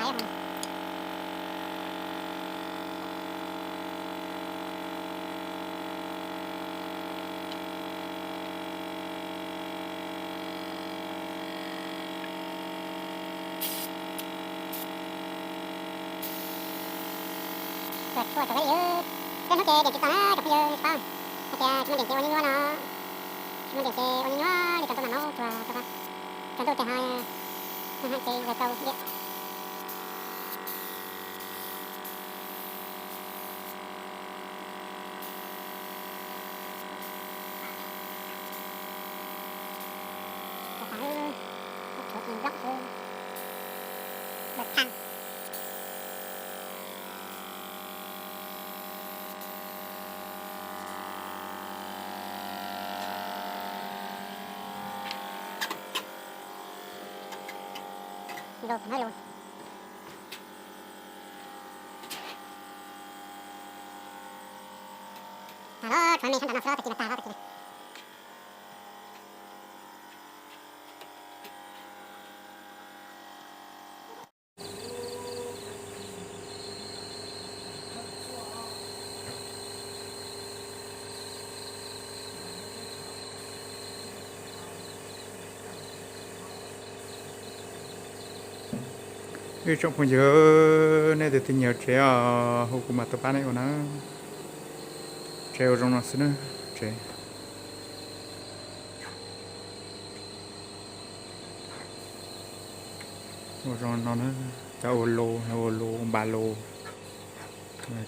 Tsuag tsuag tsuag li, peb hnub ces diam tsis txog na cov phooj ywg, tsis paub hais tias tsis muaj diam ces ua nyuaj nyuaj no, tsis muaj diam ces ua nyuaj nyuaj li, tsaus ntuj mas maub tsuag tsuag, tsaus ntuj ces ho hais ces zaws rau diam. Rau qhov ub, ib tshua ib nplooj xwb, dawb tag. Los pom na los. Tag los, tshuav me sab nrad no xwb los tag kis no, tag los tag kis no. Ib tsoom phooj ywg, nej tus twg nyiam tsev os, hu kuv mam tuaj pab nej ua na. Tsev ua zoo no xwb na, tsev ua zoo no na, cov ua lu, ua lu npa lu,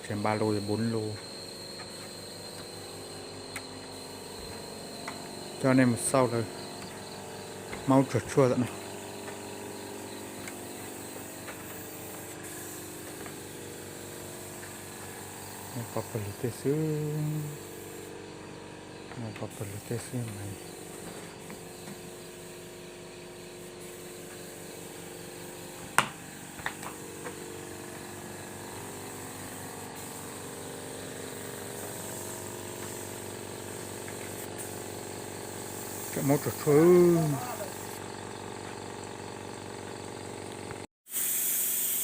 tsev npa lu, yog npu lu. Coj nej mus xauj lawv maub tsuag tshuaj tom no. Pov pawg lug tej xwb, pov pawg lug tej xwb mas. Tseem maub tsuag tshuaj.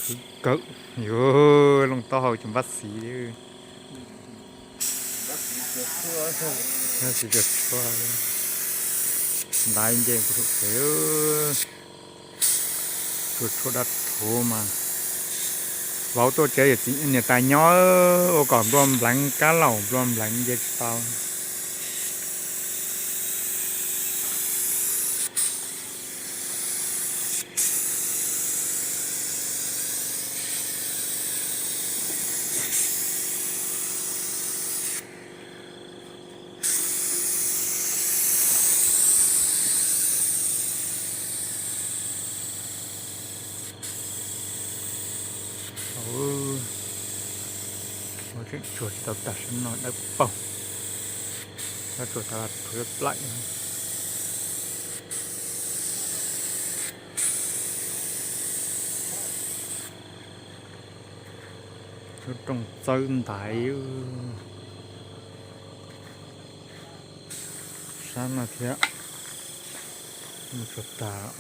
Khwv kawm, yuav looj taub hau ces npab xiv li. Npab xiv tsuag tshuaj, ntav nce kuv thaum tsev. Tsuag tshuaj dab rhuv mas. Vauv tuaj tsev niam tais nyob ua kom nplua npleev kab laum nplua npleev nce tsis tau. Ua tseem tsuag tsis tau tag sab no dawb paug. Dab tsuag tas rhuav plaim. Lub rooj txawb ntaiv. Sab no thiab. Mus tsuag tas.